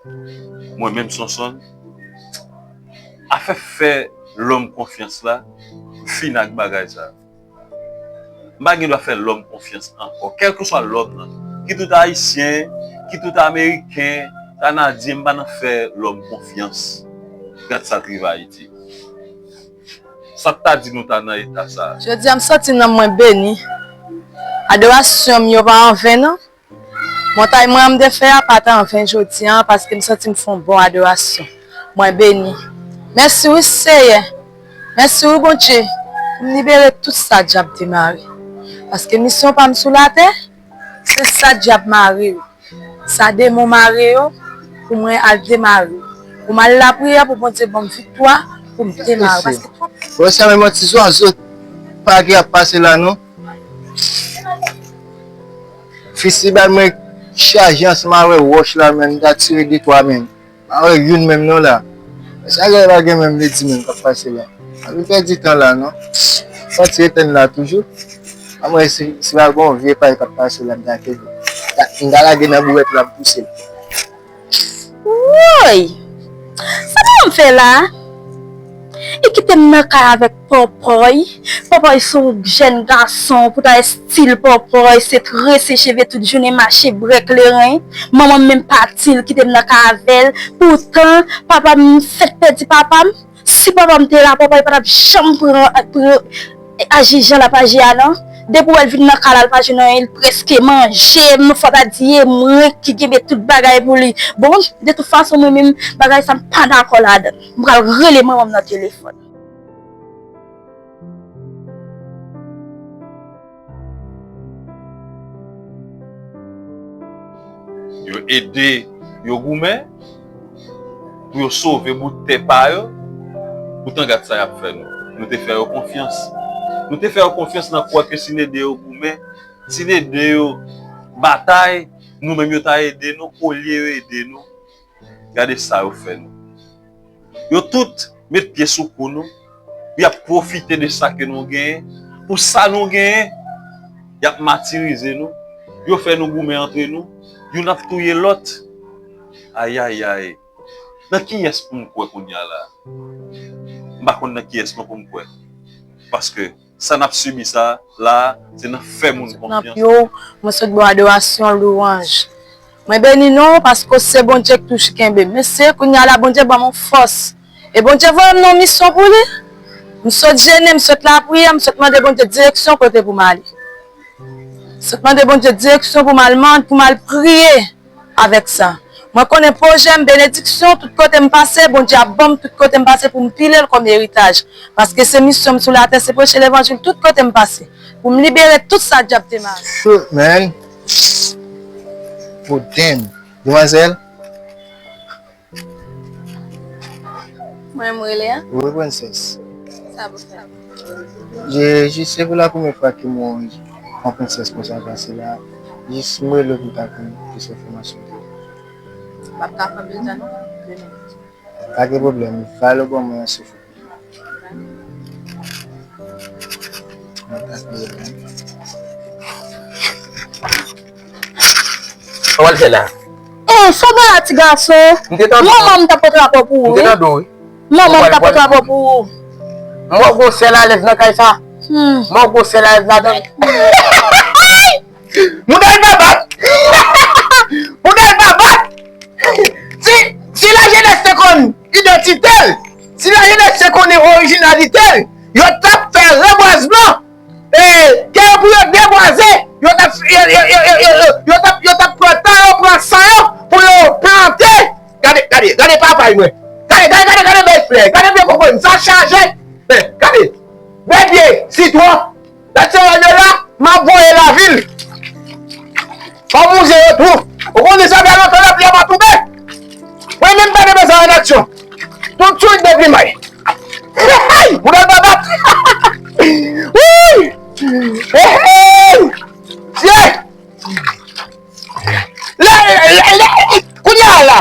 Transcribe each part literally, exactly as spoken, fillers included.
Mwen menm Sonson, afè fè lòm konfyans la, m fin ak bagay sa. M pa gen dwa fè lòm konfyans ankò, kèlkeswa lòm nan. Kit ou ta ayisyen, kit ou ta ameriken, kanadyen, m pa nan fè lòm konfyans. Gad sa t rive Ayiti. Sa t ta di nou ta nan eta sa a? Jodi a, m santi nanm mwen beni. Adorasyon m yo pa anven, non. Montay mwen an m te fè a pa t anven jodi a, paske m santi m fè yon bon adorasyon. Mwen beni. Mèsi wi, Seyè. Mèsi wi, Bondye, pou m libere tout sa dyab te mare. Paske misyon pa m sou latè, se sa dyab mare yo. Sa demon mare yo, pou mwen al demare yo. Pou m al lapriyè, pou Bondye ban m viktwa, pou m demare. Paske Bon, sa menm yon ti zwazo page ap pase la, non. Fistibal mwen chaje ansanm avè wòch la, men m ta tire de twa menm. Pa wè youn menm non la. Sa gen pa gen menm vle di menm k ap pase la. Ann pèdi tan la, non. Santi etenn la toujou. A mwen si, si pa gon vye pay k ap pase la, m ta kenbe. M ta lage nan bouwèt la, m pouse l. Woy! Sa manman m fè la? Li kite m nan kay avèk Pòpòy. Pòpòy se yon jèn gason, poutan estil Pòpòy, se trese cheve tout jounen, mache brèk leren. Manman m menm pati, li kite m nan kay avè l. Poutan, papa m fèk pèdi papa m. Si papa m te la, papa m pa t ap janm pran, pran, aji jan l ap aji a, non. Depi w wè l vin nan kay la, l pa jwenn anyen, li prèske manje m, fò ta di e mwen ki kenbe tout bagay pou li. Bon, de tout fason, mwen menm, bagay sa, m pa dakò ladan l. M pral rele manman m nan telefòn. Yo ede yo goumen pou yo sove bout tè pa yo. Poutan, gad sa y ap fè nou. Nou te fè yo konfyans. Nou te fè yo konfyans nan kwè ke si n ede yo goumen, si n ede yo batay, nou menm yo ta ede nou, olye yo ede nou. Gade sa yo fè nou. Yo tout met pye sou kou nou. Y ap pwofite de sa ke nou genyen. Pou sa nou genyen, y ap matirize nou. Yo fè nou goumen antre nou. Youn ap touye lòt. Ayayay. Nan kiyès pou m kwè kounye a la? M pa konn nan kiyès non pou m kwè. Paske sa n ap sibi sa la, se nan fè moun konfyans. Yo, mwen sot bò adorasyon, louwanj. Mwen beni non w paske w se Bondye k toujou kenbe m. Men se kounye a la Bondye ban m yon fòs. E Bondye voye m nan yon misyon pou li. M sot jene, m sot lapriyè, m sot mande Bondye direksyon kote pou m ale. M sot mande Bondye direksyon pou m al mande, pou m al priye avèk sa. Mwen konnen pwojè m, benediksyon, tout kote m pase, Bondye ap ban m tout kote m pase pou m pile l kòm eritaj. Paske se misyon m sou latè, se preche levanjil tout kote m pase. Pou m libere tout sa dyab te mare. Shoot, man. Oh, damn. Demwazèl? Mwen m rele a? Wi, prensès. Sa pou fè? Je, jis se pou la premyè fwa ke mwen wè yon prensès konsa pase la. Jis mwen rele pou ta konn plis enfòmasyon. M ap ka fè anpil tan non. De minit. Pa gen pwoblèm. Ba l ban mwen yon souf. Sa w al fè la? Eh, sa w gen la, ti gason? M te tande w. Manman m t ap pote rapò pou ou, wi. M te tande w, wi. Manman m t ap pote rapò pou ou. M wè w gon sèl alèz nan kay sa. Hmm. M wè w gon sèl alèz ladan l. Moun nan pa bat. Moun nan pa bat. Si, si lajenès te konn idantite l, si lajenès te konnen orijinalite l, yo t ap fè rebwazman. E, ke pou yo debwaze, yo t ap, yo, yo, yo, yo, yo, yo t ap, yo t ap pran tan yo, pran san yo, pou yo plante. Gade, gade, gade papay mwen. Gade, gade, gade, gade bèl flè. Gade vye kokoy m, sa chaje. Eh, gade. Bèl pye sitwon. Lè se yo la, m ap voye lavil. Fò mouze yo tou. Ou konnen sa fè lontan lapli a pa tonbe. Mwen menm pa gen bezwen an aksyon. Tout swit depi may. Hey! Moun nan pa bat. Wi! Hey, hey! Dye! Lè, lè, lè, kounye a la,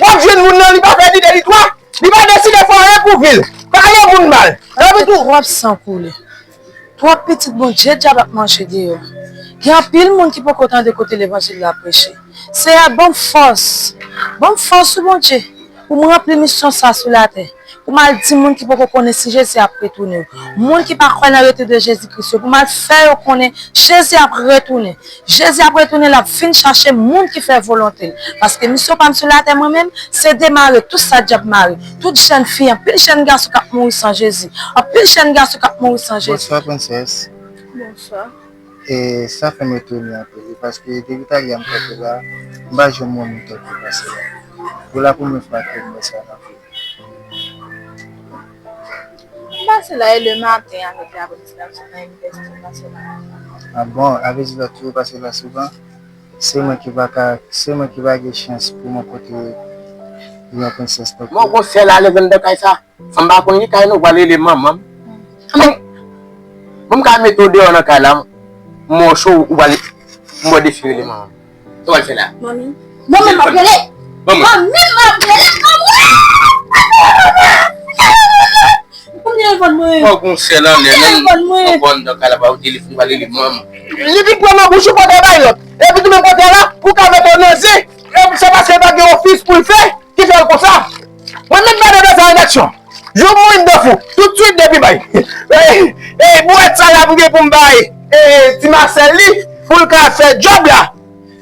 w ap jwenn moun nan, li pa fè ni de ni twa, li pa deside fè anyen pou vi l. Pale moun mal. Epi tou. Twòp san koule. Twòp pitit Bondye dyab ap manje deyò. Gen anpil moun ki poko tande kote levanjil la preche. Seyè, ban m fòs. Ban m fòs, wi, Bondye, pou m ranpli misyon sa sou latè. Pou m al di moun ki poko konnen si Jezi ap retounen yo. Moun ki pa kwè nan retou de Jezi Kris yo. Pou m al fè yo konnen Jezi ap retounen. Jezi ap retounen, l ap vin chache moun ki fè volonte l. Paske misyon pa m sou latè, mwen menm, se demare tout sa dyab mare. Tout jèn fi, anpil jèn gason k ap mouri san Jezi. Anpil jèn gason k ap mouri san Jezi. Bonswa, prensès. Bonswa. E sa fè m etone anpil, wi, paske depi talè a m kanpe la, m pa janm wè moun tankou w pase la. Pou la premyè fwa ke m wè sa nan vi m. M pase la e le maten avèk lapremidi la, m sot nan inivèsite, m pase la. A bon, a vle di lòt yo pase la souvan? Se mwen ki pa ka, se mwen ki pa gen chans pou mwen kote yon prensès tankou. Mwen gon sèl alèz anndan kay sa. San m pa konn ki kay nou pral rele manman m. Bon, bon, m ka mete w deyò nan kay la, m wè w cho, ou pral, m wè defi rele manman m. Sa w pral fè la? Manmi. Mwen menm m ap rele. Manman. Mwen menm m ap rele. Manmi. Kòm telefòn mwen. Fò gon sèl anlè, menm telefòn mwen. Fò anndan kay la, pa w telefòn, pral rele manman m. Li vin pran nan bouch ou, pote bay lòt. Epi tou menm pote la, pou ka mete w nan zen. E se paske l pa gen ofis pou l fè. Ki fè l konsa? Mwen menm mete sa an aksyon. Jou m mouri m dofou. Toutswit depi bay. Ey, ey, bwèt sa la m gen pou m bay. Ey, ti Masèl li, pou l ka fè djòb la.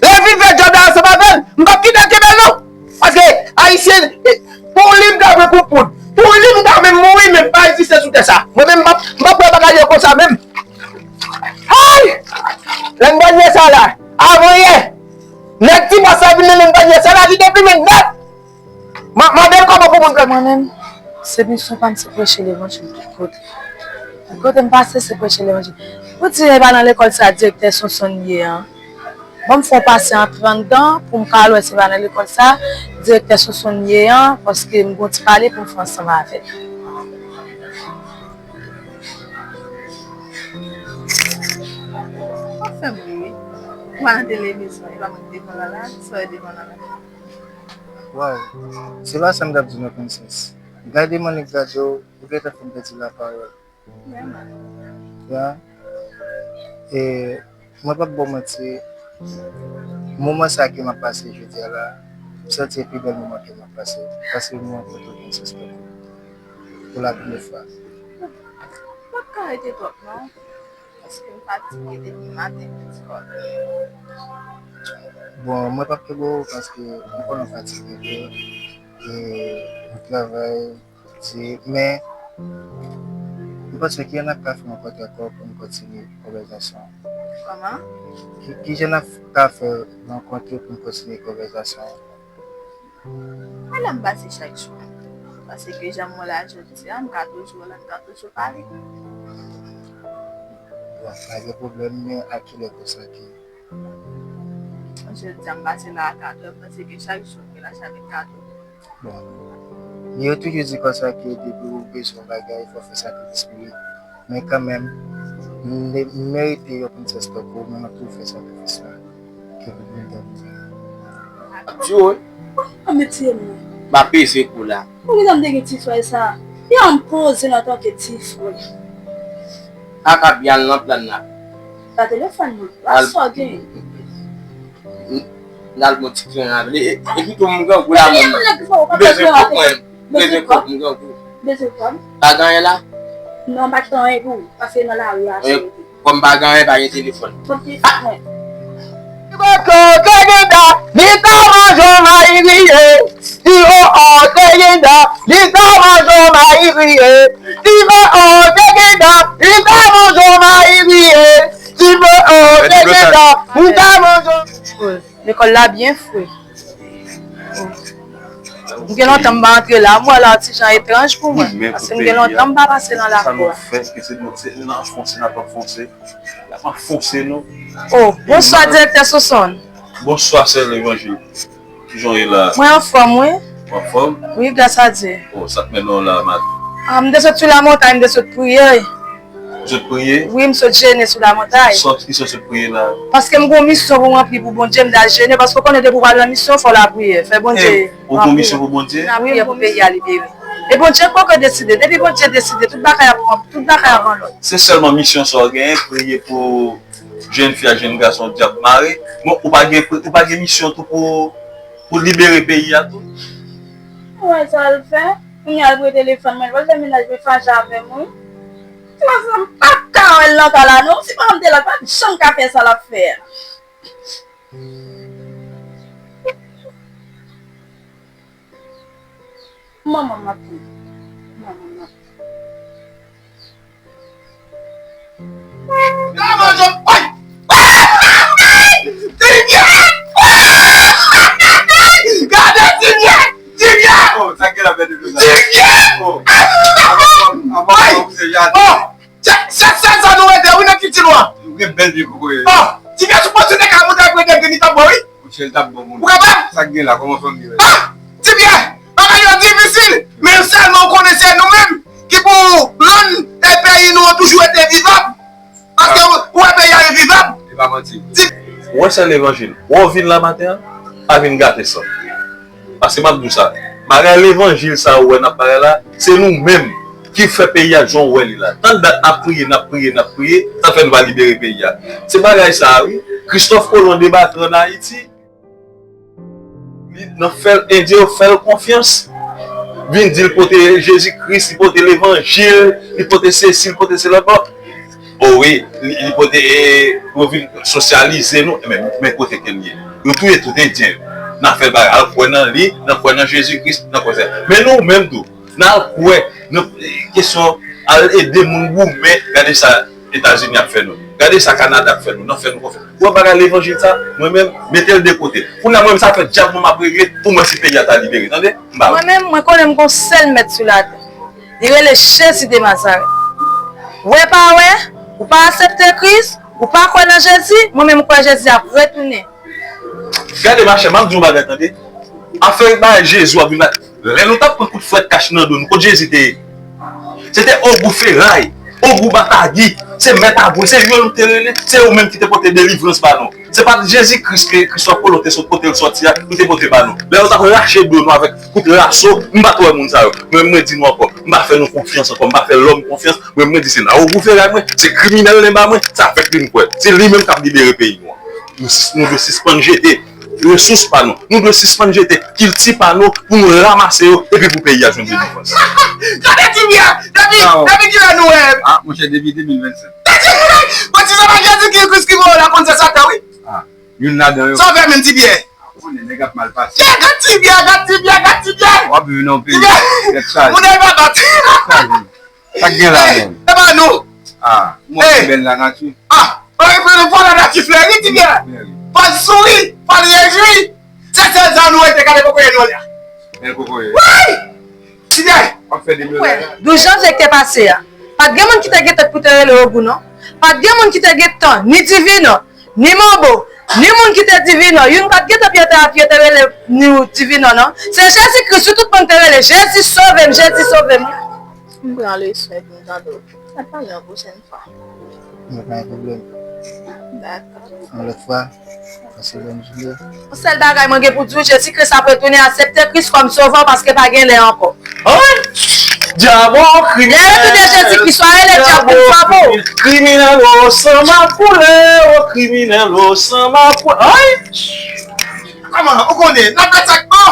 Lè l fin fè djòb la ansanm avè l, m p ap kite l kenbe l non. Paske Ayisyen, pou li m ta pran kout poud. Pou li m ta menm mouri, men pa egziste sou tè sa. Mwen menm m p ap, m p ap pran bagay yo konsa menm. Ay! Lè m pran sa la, avan yè, nèg ti bòs la vin nan men m pran sa la, li deprime nèt. Ma-, mande l kòman pou moun fè. Mwen menm, se misyon pa m, se preche levanjil tout kote. Tout kote m pase, se preche levanjil. Pou di e pa nan lekòl sa direktè Sonson ye an. Ban m fè w pase antre anndan pou m ka al wè se pa nan lekòl sa direktè Sonson ye an, paske m gon ti pale pou m fè ansanm avè l. Ou fè m ri wi. Ou pa nan televizyon, e pa mwen ki devan la la, sa w devan la la. Waw, se pa sa m t ap di non, prensès. Gade mannik gade w, ou gentan fè m pèdi lapawòl. Vrèman. Ya. E, mwen p ap ba w manti, moman sa ke m ap pase jodi a la, m santi e pi bèl moman ke m ap pase, pase moman kote w gen sens tankou pou la premyè fwa. M p ap ka rete twòp non. Paske m fatige depi maten pou lekòl. Bon, mwen p ap kenbe w paske m konnen w fatige tou. E, ou travay, se, men, m panse ki jan n ap ka fè rankontre ankò pou n kontinye konvèsasyon an? Kòman? Ki, ki jan n ap ka fè rankontre pou n kontinye konvèsasyon an? Alè m pase chak jou. Paske jan m wè la jodi a, m ka toujou wè l, m ka toujou pale. Bon, pa gen pwoblèm, men a kilè konsa ke? Jodi a, m pase la a katrè, m panse ke chak jou m relache avèk katrè. Bon, yo toujou di konsa ke depi ou bezwen yon bagay, fò w fè sakrifis pou li. Men kanmenm, m, m merite yon prensès tankou w, men m ap toujou fè sakrifis la. Ke pou vin tankou sa. Ap di w, wi. An, men tiye m non. M ap peze kou la. Ou gentan m te gen ti frè sa. Yo, m poze l antanke ti frè. Ak ap yal nan plàn nan. Pa telefòn non. Al sa w gen. N al bon ti kren avè li. E, epi tou m grangou la menm. M bezwen kòb mwen. M bezwen kòb, m grangou. Bezwen kòb? Pa gen anyen la? Non, m pa t gen anyen pou ou. Pase nan lari a, cheri. Kòm pa gen anyen, pa gen telefòn. Kòb telefòn mwen. Ti boko te gen dan, li ta manje yon mayi griye. Ti o o te gen dan, li ta manje yon mayi griye. Ti o o te gen dan, li ta manje yon mayi griye. Ti o o te gen dan, li ta manje yon Lekòl la byen fre. M gen lontan m pa antre la. M wè la ti jan etranj pou mwen. Paske m gen lontan m pa pase nan lakou a. Sa nou fè, ke se nou, se nou anfonse, n ap anfonse. N ap anfonse nou. Oh, bonswa, direktè Sonson. Bonswa, sè Levanjil. Kijan w ye la? Mwen anfòm, wi. Ou anfòm? Wi, gras a Dye. Oh, sa k mennen w la, madanm? Ah, m te sot sou lamontay, m te sot priye. Ou sot priye? Wi, m sot jene sou lamontay. Sòt, kisa w sot priye la? Paske m gon misyon pou m ranpli pou Bondye, m t al jene, paske w konnen depi w pral nan misyon, fò w lapriyè. Fè Bondye. Ou gon misyon pou Bondye? Lapriyè pou peyi a libere. E Bondye poko deside. Depi Bondye deside, tout bagay ap pran, tout bagay ap pran lòd. Se sèlman misyon sa w genyen, priye pou Jèn fi a, jèn gason, dyab mare. Bon, ou pa gen, ou pa gen misyon tou pou, pou libere peyi a tou? Ou wè sa l fè? Kounye a l pran telefòn mwen, l pral fè mennaj mwen fache avè m, wi. Ti gason, m p ap ka wè l nan kay la, non. Si manman m te la, l pa t janm ka fè sa l ap fè a. Manman m ap pran. Manman m ap pran. Gade manzè, woy! Tibyen! Gade Tibyen! Tibyen! Oh, sa gen la pèdi Tibyen! Oh. Avan, avan, avan, se jazz. Oh! Se, se, se sa nou rete, wi, nan kilti nou an. Ou gen bèl vye kokoye. Oh! Tibyen, sou pòs ou te ka monte ak rete grenn, li t ap bon, wi. Monchè, l t ap bon moun. Ou kapab? Sa k gen la, kòman fanmi yo ye? Ah! Tibyen, bagay yo difisil, men sèlman w konnen se nou menm ki pou rann, e, peyi nou an toujou rete vivab. Paske ou, ou wè peyi a revivab. E pa manti. Ou wè sè levanjil. Wè w vin la maten an, pa vin gate sa. Paske m ap di w sa, bagay levanjil sa ou wè n ap bagay la, se nou menm ki fè peyi a jan w wè li la. Tank dat n ap priye, n ap priye, n ap priye, sa fè nou pa libere peyi a. Se bagay sa a, wi. Kristòf Kolon debake ann Ayiti. Li nan fè l, Endyen yo fè l konfyans. Vin di l pote Jezi Kris, li pote levanjil, li pote sesi, li pote sela. Bon, o wi, li, li pote, e, pou yo vin sosyalize nou. Men, men kote ke l ye. Yo touye tout Endyen yo. N a fè l bagay, al kwè nan li, n a kwè nan Jezi Kris, n a kwè sa. Men nou menm tou, n al kwè nan, e, kesyon, al ede moun goumen, gade sa Etazini ap fè nou. Gade sa Kanada ap fè nou. N ap fè nou konfyans. Ou wè bagay levanjil sa, mwen menm, mete l de kote. Kounye a mwen menm sa fè dyab mwen m ap regle pou m wè si peyi a ta libere. Tande? M ba ou. Mwen menm, mwen konnen m gon sèl mèt sou latè. Li rele Jezi de Nazarèt. Wè pa wè, ou pa aksepte Kris, ou pa kwè nan Jezi, mwen menm m kwè Jezi ap retounen. Gade machè, m ap di w yon bagay tande. Afè bagay Jezi w ap vin la. Lè nou t ap pran kout frèt kach nan do nou, kot Jezi te ye? Se te ogou feray, ogou batagi, se mèt a bwè, se yo nou te rele, se yo menm ki te pote delivrans ba nou. Se pa t Jezi Kris ke Kristòf Kolon te sot kote l sòti a, nou te pote ba nou. Lè yo t ap rache do nou avèk kout raso, m pa t wè moun sa yo. Mwen, mwen di nou ankò, m pa fè nou konfyans ankò, m pa fè lòm konfyans. Mwen, mwen di se nan ogou feray mwen, se kriminèl lenba mwen, sa fèk li m kwè. Se li menm k ap libere peyi nou an. Nou sis-, nou dwe sispann jete resous pa nou. Nou dwe sispann jete kilti pa nou pou nou ranmase yo epi pou peyi a jwenn delivrans. Gade Tibyen! Depi, ah, depi kilè nou wè? Ah, monchè, depi de mil vennsenk. Bon, ti sa pa Jezi ki, ki, ki voye w la konn se Satan, wi. Ah, youn ladan yo. Sa w fè menm, Tibyen? Ah, ou konnen nèg ap mal pase. Gad Tibyen, gad Tibyen, gad Tibyen! W ap viv nan yon peyi tèt chaje. Moun nan pa bat. Tèt chaje. Sa k gen la menm? E pa nou. Ah, mwen ki bèl la nati. Ah, fò la nati fleri, Tibyen. Fò l souri, fò l rejwi. Se sèl sa nou rete gade kokoye nou la. Bèl kokoye. Wi! Tibyen. W ap fè deblozay la. Douz janvye ki te pase a, pa t gen moun ki te gentan pou te rele ogou non. Pa t gen moun ki te gentan ni divinò, ni manbo, ni moun ki te divinò. Youn pa t gentan pye tè a pye te rele ni divinò non. Se Jezi Kris wi tout moun te rele. Jezi sove m, Jezi sove m. M pran leson epi m tande w. N ap pale yon pwochèn fwa. Yo pa gen pwoblèm. Dakò. Yon lòt fwa, pase bòn jounen. Yon sèl bagay mwen gen pou di w, Jezi Kris ap retounen, aksepte Kris kòm sovè w paske pa gen lè ankò. Ay! Dyab, ou kriminèl! Lè retounen Jezi Kris, w a rele dyab pou l sove w. Kriminèl, o san makoule, o kriminèl, o san makoule. Ay! Kòman, ou konnen, n ap fè sa k bon.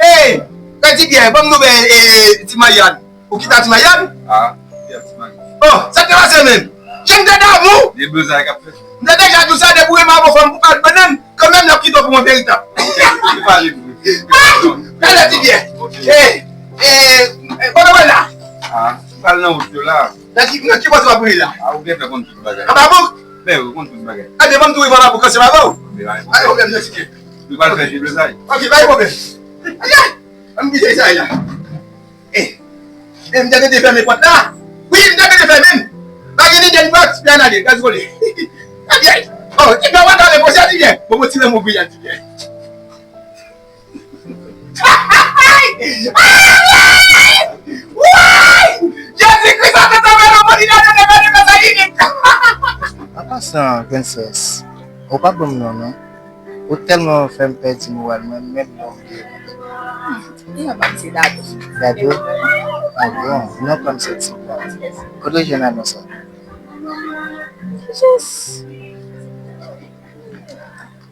Ey, fè Tibyen, ban m nouvèl, e, Ti Mayann. Ou kite a Ti Mayann? Ah, kite a Ti Mayann. Oh, sa k te pase menm? Jan m te damou! Deblozay k ap fèt. M te deja di w sa, depi w renmen avè yon fanm pou pale bannann, kanmenm l ap kite w pou mwen veritab. Ou pale vre. Ah! Gade Tibyen. Eh, eh, eh, kote w la? Ah, m pral nan wout yo la. Nan ki, nan ki bò w ap rele la? Ah, ou gentan konn tout bagay. Anba bouk? Ben, ou konn tout bagay. Anben, ban m tou rive anba bouk ansanm avè w. Ben, pa gen pwoblèm. Pa gen pwoblèm, non, Tibyen. Nou pral fè deblozay. Ok, pa gen pwoblèm. Ayi, ayi! Ban m kite sa la. Eh, eh, m te gentan fèmen pòt la. Wi, m te gentan fèmen l. Pa gen lide, m pral, Tibyen ale, gaz kole. Ayi, ayi! Oh, Tibyen, w a gade konsa, Tibyen. Bon, bon, ti lanmou brilyan, Tibyen. Woy! Jezi Kris ap fè travay nan mond li, gade, gade, gade sa li vin. An pasan, Princess, ou pa ban m non, non. Ou tèlman fè m pèdi moral mwen, menm non m bliye. Non pa m se Dado. Dado? Ah bon, non pa m se Tibyen. Kote w jwenn non sa? Jis.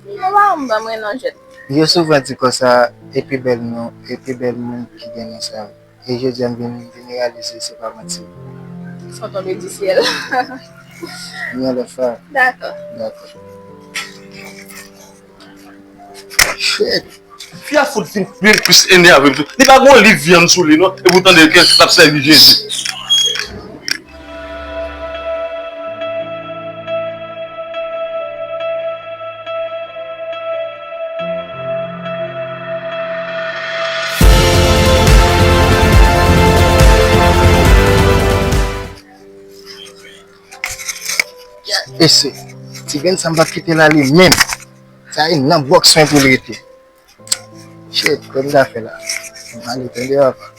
Mwen pa konn ban mwen non jèt. Yo souvan di konsa, e pi bèl non, e pi bèl moun ki gen non sa yo. E jodi a m vin, vin reyalize se pa manti. Son tonbe di syèl. Yon lòt fwa. Dakò. Dakò. Shit. Fi a fout vin, vin plis enève m tou. Li pa gon liv vyann sou li non. E pou tande ke l ap sèvi Jezi. Ese, ti grenn sa m p ap kite la li menm. Sa e nan bòks mwen pou l rete. Shit, kòm zafè la. M ale tande papa.